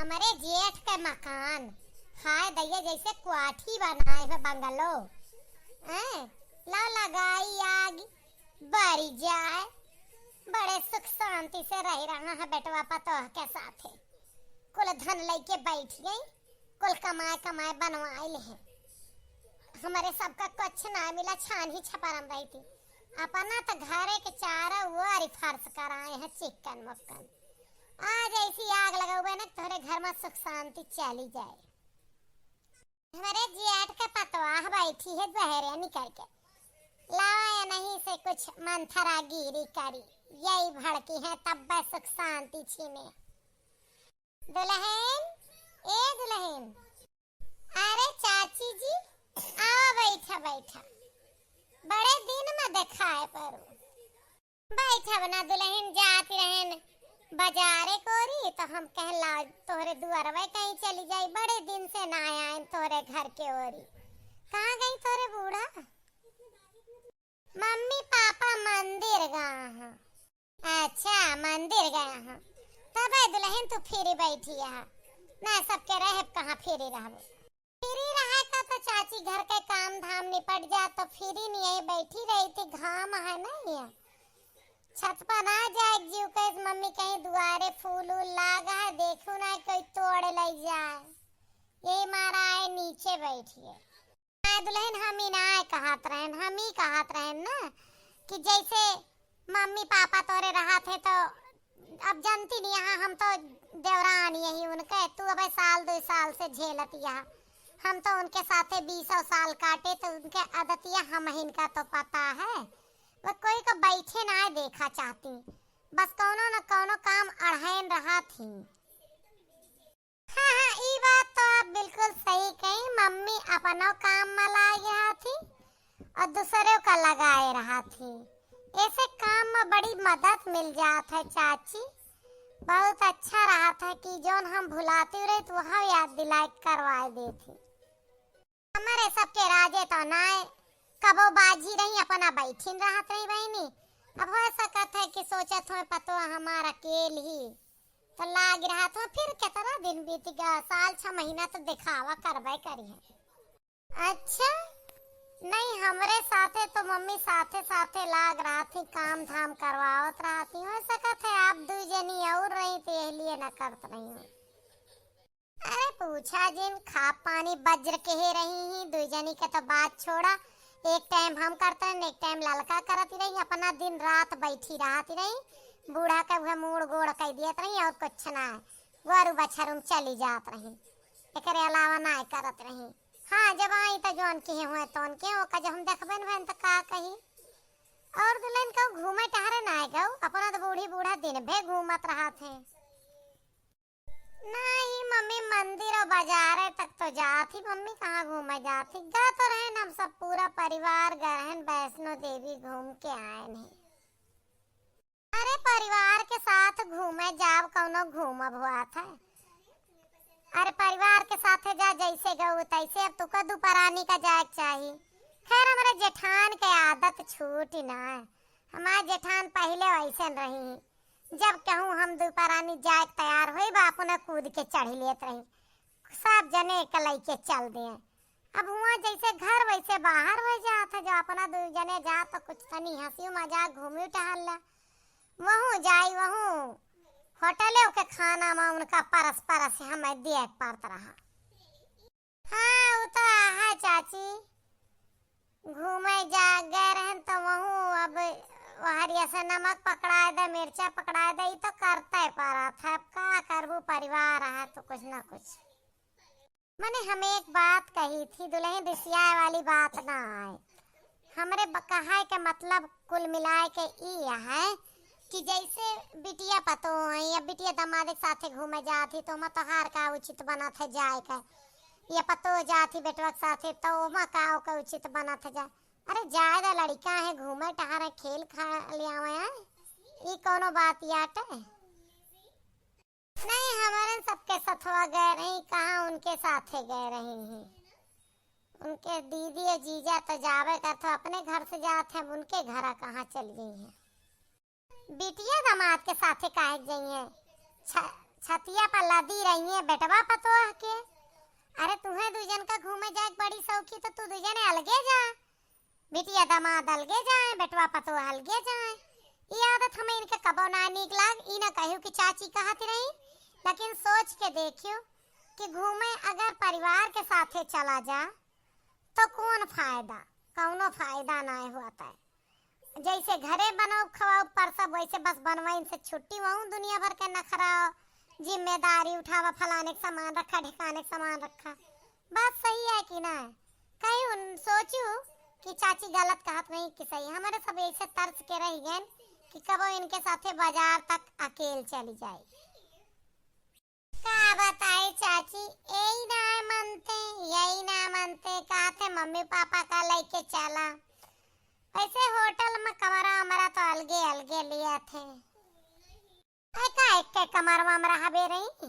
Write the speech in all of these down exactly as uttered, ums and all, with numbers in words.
हमरे जेठ के मकान, हाय दैया, जैसे कोठी बनाए है बंगलो। हैं? ला लगाई आग, बरी जाए, बड़े सुख शांति से रह रहा है बेटवा पतोह के साथे। कुल धन लइके बैठ गई, कुल कमाए कमाए बनवाइल है। हमरे सबका कुछ ना मिला, छानही छपरम रही थी। अपना तो घरे के चारों ओर फर्श कराए हैं चिक्कन मुक्कन। आज ऐसी आग लगउबे न, तोहरे घर में सुख शांति चली जाए। हमरे जेठ के पतवाह बैठी है बहरे निकल के। लावा या नहीं से कुछ मंथरागिरी करी, यही भड़की है तब सुख शांति छीने। दुल्हन, ए दुल्हन। अरे चाची जी, आवा बैठा बैठा, बड़े दिन में देखाए परू। बैठा बना दुल्हन, जात रहन बाजारे कोरी तो हम कहन ला तोहरे दुआरवे कहीं चली जाई, बड़े दिन से ना आए तोहरे घर के ओरी। कहाँ गई तोहरे बूढ़ा? मम्मी पापा मंदिर गा हैं। अच्छा, मंदिर गया हैं। तब ए दुल्हन तू फ्री बैठी है ना, सबके रहे कहाँ फ्री रहबो। फ्री रहा का तो चाची घर के काम धाम निपट जा तो फ्री नहीं यही बैठी रही थी, घाम है ना ये। छत पर ना जाए जीव के, मम्मी कहीं दुआरे फूल उल लाग है, देखू ना कोई तोड़ ले जाए, यही मारा आए नीचे बैठिए। आ दुल्हन, हम ही ना कहत रहन, हम ही कहत रहन ना कि जैसे मम्मी पापा तोरे रहत है तो अब जानती नहीं, यहाँ हम तो देवरान यही उनके, तू अबे साल दो साल से झेलत यहाँ, हम तो उनके साथे बीसों साल काटे तो उनके आदतिया हम इनका तो पता है। वो कोई को बैठे ना देखा चाहती, बस कौनो न कौनो काम अढ़ाइन रहत ही। हाँ, हाँ, ई बात तो आप बिल्कुल सही कही। मम्मी अपनो काम में लागे रहत ही और दूसरों का लगाए रहत ही। ऐसे काम में बड़ी मदद मिल जात है चाची। बहुत अच्छा रहत है कि जौन हम भुलाती रही तो वह याद दिलाए करवाए देती। हमरे सबके राजे तो नाय, कबो बाजी रही, अपना बैठिन रहत रही बहिनी। अब हो सकत है कि सोचत हो पतो हमार अकेल ही, तो लाग रहत हो, फिर कितना दिन बीत गया, साल छह महीना तो दिखावा करबे करी है। अच्छा, नहीं, हमरे साथे तो मम्मी साथे साथे लाग रहत ही, काम धाम करवावत रहत ही। हो सकत है आप दू जनी और रही तो यह लिए न करत रही हो। अरे पूछा जिन, खा पानी वज्र के ही रही ही, दुई जनी के तो बात छोड़ा। एक टाइम हम करत रहन, एक टाइम ललका करत ही रही, अपना दिन रात बैठी रहत ही रही। बूढ़ा के उहे मूड़ गोड़ कह दियत रही और कुछ ना है, गोरू बछरू में चली जात रही, एकरे अलावा ना करत रही। हाँ, जब आई तो जौन किहे हुए तौन के, ओका जब हम देखबे न भएन तो का कही। और दुल्हन कहू घूमे टहरे ना गऊ, अपना तो बूढ़ी बूढ़ा दिन भे घूमत रहत है। नहीं मम्मी, मंदिर और बाजारे तक तो जात ही। मम्मी कहाँ घूमे जात ही? गा तो रहन हम सब पूरा परिवार गए रहन वैष्णो देवी घूम के आए नहीं। अरे परिवार के साथ घूमे जाब, कौनो घूमब हुआ था। अरे परिवार के साथ जा, जैसे गऊ तैसे, अब तुका दुपरानी का जाए के चाही। खैर हमरे जेठान के आदत छूटी ना है। हमार जेठान पहले वैसे न रही। जब कहूँ हम दुपरानी जाए के तैयार होई बा, अपने कूद के चढ़ लेत रही। सब जने के लइके चल दिए। अब हुआ जैसे घर वैसे बाहर हो जात है, जो अपना दू जने जा तो कुछ तनी हंसी मजाक घूमी टहल ला। वहूँ जाई, वहूँ होटले के खाना में उनका परस परस हमें दिए के पड़त रहा। हाँ, उ तो है चाची। घूमे जा गए रहन तो वहूँ अब वहरिया से नमक पकड़ाए दे, मिर्चा पकड़ाए दे, ई तो करते पड़ा था। अब का करबू, परिवार है तो कुछ ना कुछ। मने हम एक बात कही थी, दुल्हन रिसियाए वाली बात ना आए। हमरे ब-, कहे के मतलब कुल मिलाए के ई है कि जैसे बिटिया पतो है या बिटिया दामाद के साथे घूमे जात ही तो हम तोहार का उचित बनत है जाए के, या पतो जात ही बेटवा के साथे तो ओमा का ओकर उचित बनत है जाए। अरे जाए दा, लड़िका है, घूमे टहरे, खेल खा ले आवे है, ई कौनो बात याटे? नहीं, हमरे सबके सथवा गए रही, कहाँ उनके साथे गए रही हैं। उनके दीदी और जीजा तो जावे करत हो, अपने घर से जात हैं, अब उनके घरा कहाँ चल गई हैं? बिटिया दामाद के साथे काहे जाइए? छ-, छतिया पर लदी रही है बेटवा पतोह के। अरे तुहें दुइ जन का घूमे जाए के बड़ी शौकी तो तू दुइ जने अलगे जा, बिटिया दामाद अलगे जाए, बेटवा पतोह अलगे जाए। ई आदत हमें इनके कबो ना नीक लाग। ई ना कहियो कि चाची कहत रही, लेकिन सोच के देखियो कि घूमे अगर परिवार के साथे चला जा तो कौन फायदा, कौनो फायदा ना होता है। जैसे घरे बनाओ खवाओ परसब वैसे बस बनवाइन से छुट्टी, वहूँ दुनिया भर के नखरा, जिम्मेदारी उठावा, फलाने के सामान रखा, ढेकाने के सामान रखा। बात सही है कि ना? कहीं उन सोचू कि चाची गलत कहत नहीं कि सही। हमारे सब ऐसे तर्ज के रह गए कि कबो इनके साथे बाजार तक अकेल चली जाए। का बताई चाची, यही ना मनते, यही ना मनते, कहते मम्मी पापा का लेके चला। वैसे होटल में कमरा हमारा तो अलगे अलगे लिया थे। ऐ का एक के कमरवा में रहबे रही?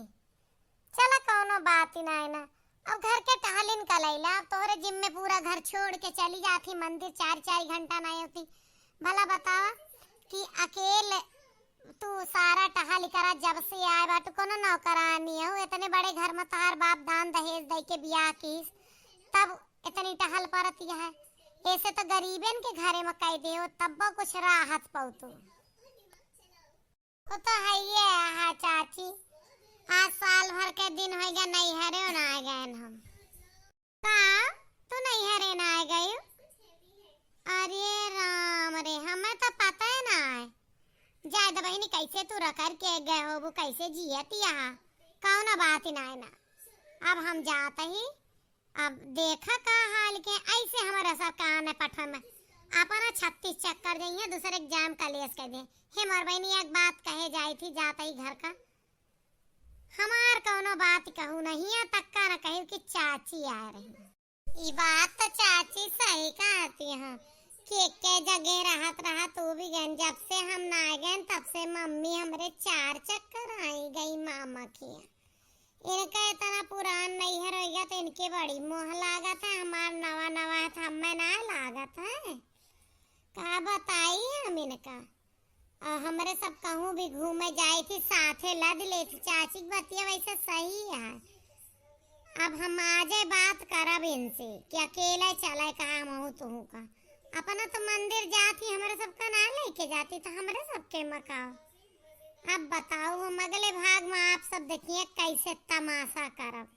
चला कौनो बात ही ना है ना। अब घर के टहलिन का लैला, अब तोहरे जिम्मे पूरा घर छोड़ के चली जाती मंदिर, चार चार घंटा ना होती। भला बतावा कि अकेल तू सारा टहल करा, जब से आए बाटू, कोनो नौकरानी हो, इतने बड़े घर में तोहार बाप दान दहेज दे के बियाह कीस, तब इतनी टहल परत है। ऐसे तो गरीबन के घरे में कह दे हो, तब वो कुछ राहत पाऊ तू। वो तो है ये है चाची, आज साल भर के दिन हो गया, नैहरे ना आ गए हम। का? तू नैहरे ना आ गई? अरे राम रे, हमें तो पता है ना है। जाए दे बहिनी, कैसे तू रकर के गए हो, वो कैसे जियत यहाँ? कौनो बात ही ना है ना। अब हम जात ही, अब देखा का हाल के, ऐसे हमारे सब कान पठन में अपना छत्तीस चक्कर जाइए, दूसरे के जाम कलेश कर दे। हे मोर बहिनी, एक बात कहे जाई थी, जात ही घर का, हमार कौनो बात कहू नहीं है, तक्का न कहू कि चाची आ रही। ई बात तो चाची सही कहती हैं कि एके जगह रहत रहत तू भी गन, जब से हम ना गए तब से मम्मी हमरे चार चक्कर आई गई मामा के। इनका इतना पुरान नैहर हो गया तो इनके बड़ी मोह लागत है, हमार नवा नवा है तो हमें ना लागत है। का बताई हम इनका। और हमरे सब कहूँ भी घूमे जाए थी, साथे लद लेत चाची के बतिया वैसे सही है। अब हम आजे बात करब इनसे कि अकेले चले कहा महू तुहू का। अपना तो मंदिर जात ही, हमरे सबका ना लेके जाती तो हमरे सबके मकाओ। अब बताओ, हम अगले भाग में आप सब देखिए कैसे तमाशा करब।